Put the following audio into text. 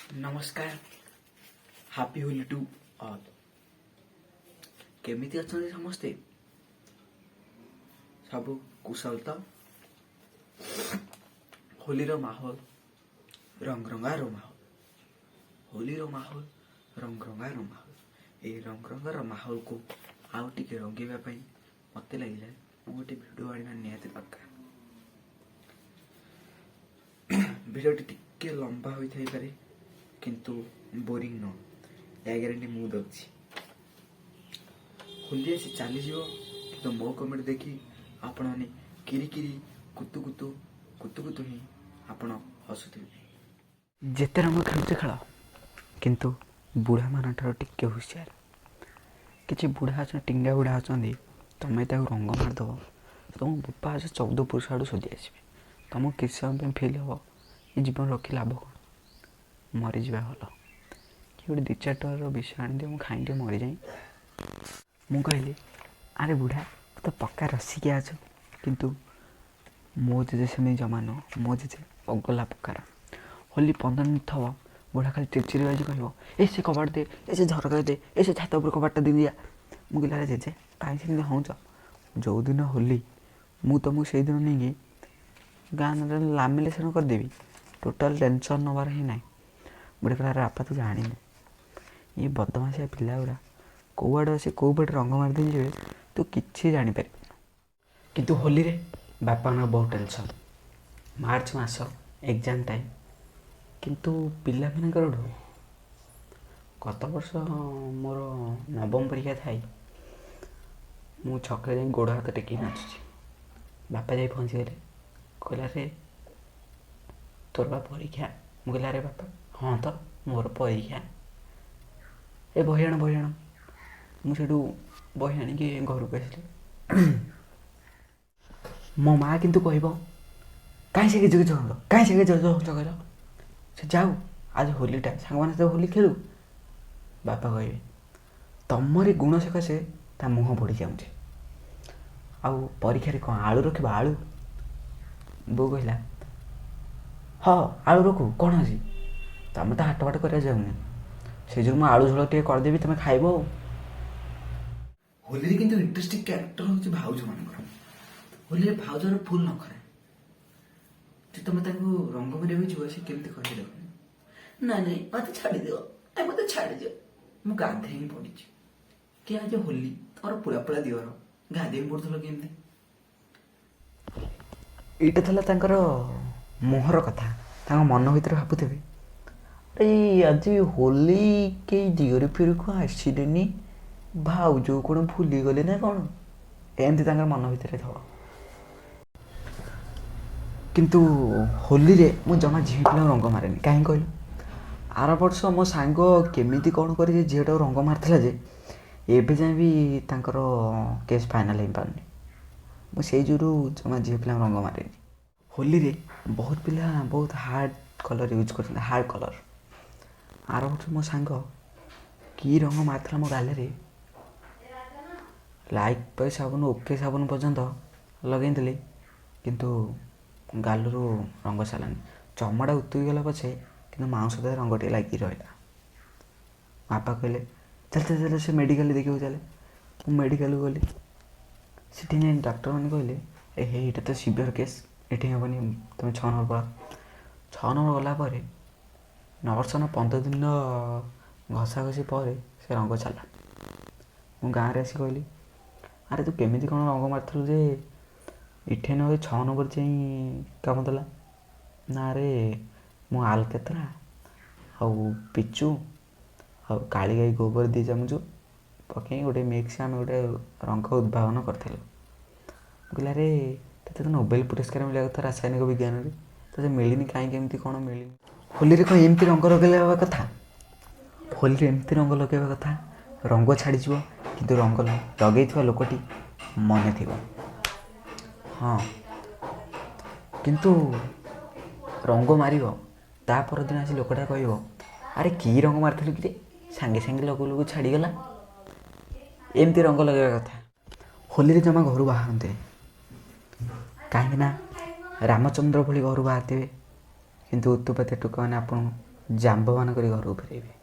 ନମସ୍କାର, happy Holi two all. କେମିତି ଅଛନ୍ତି ସମସ୍ତେ? ସବୁ କୁଶଳ ତ? ହୋଲିର ମାହୋଲ ରଙ୍ଗ ରଙ୍ଗାର ମାହୋଲ, ହୋଲିର ମାହୋଲ ରଙ୍ଗ ରଙ୍ଗାର ମାହୋଲ। ଏଇ ରଙ୍ଗ ରଙ୍ଗାର ମାହୋଲକୁ ଆଉ ଟିକେ ରଙ୍ଗେଇବା ପାଇଁ ମୋତେ ଲାଗିଲା ମୁଁ ଗୋଟେ ଭିଡ଼ିଓ ଆଣିବା ନିହାତି ଦରକାର। ଭିଡ଼ିଓଟି ଟିକେ ଲମ୍ବା ହୋଇଥାଇପାରେ, କିନ୍ତୁ ବୋରିଂ ନୁହଁ, ଏହା ଗ୍ୟାରେଣ୍ଟି ମୁଁ ଦେଉଛି। ହୋଲି ଆସି ଚାଲିଯିବ, କିନ୍ତୁ ମୋ କମେଣ୍ଟ ଦେଖି ଆପଣମାନେ କିରି କିରି କୁତୁ କୁତୁ କୁତୁ କୁତୁ ହିଁ ଆପଣ ହସୁଥିବେ। ଯେତେ ରଙ୍ଗ ଖେଳୁଛ ଖେଳ, କିନ୍ତୁ ବୁଢ଼ାମାନଙ୍କଠାରୁ ଟିକେ ହୁସିଆର। କିଛି ବୁଢ଼ା ଅଛନ୍ତି, ଟିଙ୍ଗା ବୁଢ଼ା ଅଛନ୍ତି, ତମେ ତାକୁ ରଙ୍ଗ ମାରିଦେବ, ତମ ବୋପା ଆସ 14 ପୁରୁଷ ଆଡ଼ୁ ଶୋଧି ଆସିବେ। ତମକୁ କିଛି ସମୟ ପାଇଁ ଫିଲ୍ ହେବ, ଏ ଜୀବନ ରଖି ଲାଭ କ'ଣ, ମରିଯିବା ଭଲ କି ଗୋଟେ 2-4 ଟଙ୍କାର ବିଷ ଆଣିଦିଅ, ମୁଁ ଖାଇକି ମରିଯାଏ। ମୁଁ କହିଲି, ଆରେ ବୁଢ଼ା, ତୁ ତ ପକ୍କା ରସିକିଆ ଅଛୁ। କିନ୍ତୁ ମୋ ଜେଜେ ସେମିତି ଜମା ନୁହଁ। ମୋ ଜେଜେ ପଗଲା ପକ୍କାର। ହୋଲି 15 ଦିନ ଥବ, ବୁଢ଼ା ଖାଲି ଚିରଚିରି ବାଜି କହିବ, ଏ ସେ କବାଟ ଦେ, ଏ ସେ ଝରକା ଦେ, ଏ ସେ ଛାତ ଉପରେ କବାଟଟା ଦେଇଦିଆ। ମୁଁ କହିଲି, ଆରେ ଜେଜେ, କାହିଁ ସେମିତି ହେଉଛ? ଯେଉଁଦିନ ହୋଲି, ମୁଁ ତୁମକୁ ସେଇଦିନ ନେଇକି ଗାଁ ଲାମିନେସନ୍ କରିଦେବି। ଟୋଟାଲ୍ ଟେନସନ୍ ନେବାର ହିଁ ନାହିଁ। ବୁଢ଼ା କହିଲା, ଆରେ ବାପା, ତୁ ଜାଣିନୁ, ଇଏ ବଦମାସିଆ ପିଲା ଗୁଡ଼ା କେଉଁଆଡ଼ୁ ଆସି କେଉଁ ପଟେ ରଙ୍ଗ ମାରିଦେଇ ଯିବେ, ତୁ କିଛି ଜାଣିପାରିବୁନି। କିନ୍ତୁ ହୋଲିରେ ବାପାଙ୍କର ବହୁତ ଟେନସନ୍। ମାର୍ଚ୍ଚ ମାସ ଏକ୍ଜାମ୍ ଟାଇମ୍, କିନ୍ତୁ ପିଲାମାନଙ୍କର ଢୋ। ଗତ ବର୍ଷ ମୋର ନବମ ପରୀକ୍ଷା ଥାଇ ମୁଁ ଛକରେ ଯାଇ ଗୋଡ଼ ହାତ ଟେକିକି ନାଚୁଛି। ବାପା ଯାଇ ପହଞ୍ଚିଗଲେ। କହିଲା, ରେ, ତୋର ବା ପରୀକ୍ଷା? ମୁଁ କହିଲି, ଆରେ ବାପା, ହଁ ତ, ମୋର ପରୀକ୍ଷା। ଏ ବହି ଆଣ, ବହି ଆଣ। ମୁଁ ସେଇଠୁ ବହି ଆଣିକି ଘରକୁ ଆସିଲି। ମୋ ମା କିନ୍ତୁ କହିବ, କାହିଁ ସେ ଗେଜେ ଗେଜେ ହେଉଛ, କାହିଁ ସେ ଗେଜେ ଗେଜେ ହେଉଛ କହିଲ? ସେ ଯାଉ, ଆଜି ହୋଲିଟା, ସାଙ୍ଗମାନେ ସହିତ ହୋଲି ଖେଳୁ। ବାପା କହିବେ, ତମରି ଗୁଣ ସକାଶେ ତା ମୁହଁ ପୋଡ଼ି ଯାଉଛି। ଆଉ ପରୀକ୍ଷାରେ କ'ଣ ଆଳୁ ରଖିବ, ଆଳୁ? ବୋଉ କହିଲା, ହଁ, ଆଳୁ ରଖୁ, କ'ଣ ଅଛି? ତମେ ତ ହାଟ ବାଟ କରିବାକୁ ଯାଉନି, ସେଇ ଯୋଗୁଁ ମୁଁ ଆଳୁ ଝୋଳ ଟିକେ କରିଦେବି, ତମେ ଖାଇବ। ଆଉ ହୋଲିରେ କିନ୍ତୁ ଇଣ୍ଟରେଷ୍ଟିଂ କ୍ୟାରେକ୍ଟର ହେଉଛି ଭାଉଜମାନଙ୍କର। ହୋଲିରେ ଭାଉଜର ଫୁଲ୍ ନଖରା ଯେ ତମେ ତାଙ୍କୁ ରଙ୍ଗ ମାରିବାକୁ ଯିବ, ସେ କେମିତି କହିବେ ଦେଖ, ନାଇଁ ନାଇଁ, ମତେ ଛାଡ଼ିଦିଅ, ଏ ମତେ ଛାଡ଼ିଦିଅ, ମୁଁ ଗାଧେଇ ପଡ଼ିଛି। କି ଆଜି ହୋଲି, ତମର ପୁଳା ପୁଳା ଦିଅର, ଗାଧେଇ ପଡ଼ୁଥିଲ କେମିତି? ଏଇଟା ଥିଲା ତାଙ୍କର ମୁହଁର କଥା। ତାଙ୍କ ମନ ଭିତରେ ଭାବୁଥିବେ, ଏଇ ଆଜି ହୋଲି, କେହି ଦିଅର ଫିଅରକୁ ଆସିଲେନି, ଭାଉଜକୁ କ'ଣ ଭୁଲିଗଲେ ନା କ'ଣ? ଏମିତି ତାଙ୍କର ମନ ଭିତରେ ଥବ। କିନ୍ତୁ ହୋଲିରେ ମୁଁ ଜମା ଝିଅ ପିଲାଙ୍କୁ ରଙ୍ଗ ମାରେନି। କାହିଁ କହିଲୁ? ଆର ବର୍ଷ ମୋ ସାଙ୍ଗ କେମିତି କ'ଣ କରି ସେ ଝିଅଟାକୁ ରଙ୍ଗ ମାରିଥିଲା ଯେ ଏବେ ଯାଏଁ ବି ତାଙ୍କର କେସ୍ ଫାଇନାଲ୍ ହେଇପାରୁନି। ମୁଁ ସେଇ ଯୋଗୁରୁ ଜମା ଝିଅ ପିଲାଙ୍କୁ ରଙ୍ଗ ମାରେନି। ହୋଲିରେ ବହୁତ ପିଲା ବହୁତ ହାର୍ଡ଼ କଲର୍ ୟୁଜ୍ କରୁଛନ୍ତି, ହାର୍ଡ଼ କଲର୍। ଆର ବର୍ଷ ମୋ ସାଙ୍ଗ କି ରଙ୍ଗ ମାରିଥିଲା ମୋ ଗାଲରେ, ଲାଇଫ୍ ବୟ ସାବୁନ, ଓକେ ସାବୁନ ପର୍ଯ୍ୟନ୍ତ ଲଗେଇଥିଲି, କିନ୍ତୁ ଗାଲରୁ ରଙ୍ଗ ଛାଡ଼ିଲାନି। ଚମଡ଼ା ଉତୁରିଗଲା ପଛେ, କିନ୍ତୁ ମାଉଁସ ଦେହରେ ରଙ୍ଗ ଟିକେ ଲାଗିକି ରହିଲା। ବାପା କହିଲେ, ଚାଲ ଚାଲ ଚାଲ, ସେ ମେଡ଼ିକାଲ ଦେଖିବାକୁ ଚାଲେ। ମୁଁ ମେଡ଼ିକାଲକୁ ଗଲି। ସେଠି ଯାଇ ଡାକ୍ତରମାନେ କହିଲେ, ଏ ହେ, ଏଇଟା ତ ସିଭିୟର କେସ୍, ଏଠି ହେବନି, ତୁମେ 6 ନମ୍ବର ପଳାଅ। 6 ନମ୍ବର ଗଲା ପରେ ନର୍ସ 15 ଦିନର ଘଷାଘଷି ପରେ ସେ ରଙ୍ଗ ଛାଡ଼ିଲା। ମୁଁ ଗାଁରେ ଆସି କହିଲି, ଆରେ, ତୁ କେମିତି କ'ଣ ରଙ୍ଗ ମାରିଥିଲୁ ଯେ ଏଠି ନ ହୋଇ 6 ନମ୍ବର ଯାଇ କାମ ଦେଲା? ନା ଆରେ, ମୁଁ ଆଲକେତ୍ରା ଆଉ ପିଚୁ ଆଉ କାଳି ଗାଈ ଗୋବର 2 ଚାମଚ ପକେଇ ଗୋଟେ ମିକ୍ସ ଆମେ ଗୋଟେ ରଙ୍ଗ ଉଦ୍ଭାବନ କରିଥିଲୁ। ମୁଁ କହିଲି, ଆରେ, ତୋତେ ତ ନୋବେଲ ପୁରସ୍କାର ମିଳିବା କଥା ରାସାୟନିକ ବିଜ୍ଞାନରେ, ତୋତେ ମିଳିନି କାହିଁକି? ଏମିତି କ'ଣ ମିଳିନି? ହୋଲିରେ କ'ଣ ଏମିତି ରଙ୍ଗ ଲଗେଇବା କଥା? ହୋଲିରେ ଏମିତି ରଙ୍ଗ ଲଗେଇବା କଥା, ରଙ୍ଗ ଛାଡ଼ିଯିବ, କିନ୍ତୁ ରଙ୍ଗ ଲଗେଇଥିବା ଲୋକଟି ମନେ ଥିବ। ହଁ, କିନ୍ତୁ ରଙ୍ଗ ମାରିବ, ତା ପରଦିନ ଆସି ଲୋକଟା କହିବ, ଆରେ, କି ରଙ୍ଗ ମାରିଥିଲୁ କିରେ, ସାଙ୍ଗେ ସାଙ୍ଗେ ଲଗଉ ଲଗଉ ଛାଡ଼ିଗଲା। ଏମିତି ରଙ୍ଗ ଲଗେଇବା କଥା। ହୋଲିରେ ଜମା ଘରୁ ବାହାରନ୍ତିନି। କାହିଁକି ନା ରାମଚନ୍ଦ୍ର ଭଳି ଘରୁ ବାହାରିଥିବେ, କିନ୍ତୁ ଉତ୍ତୁପାତିଆ ଟୋକାମାନେ ଆପଣଙ୍କୁ ଜାମ୍ବବାନ କରି ଘରକୁ ଫେରାଇବି।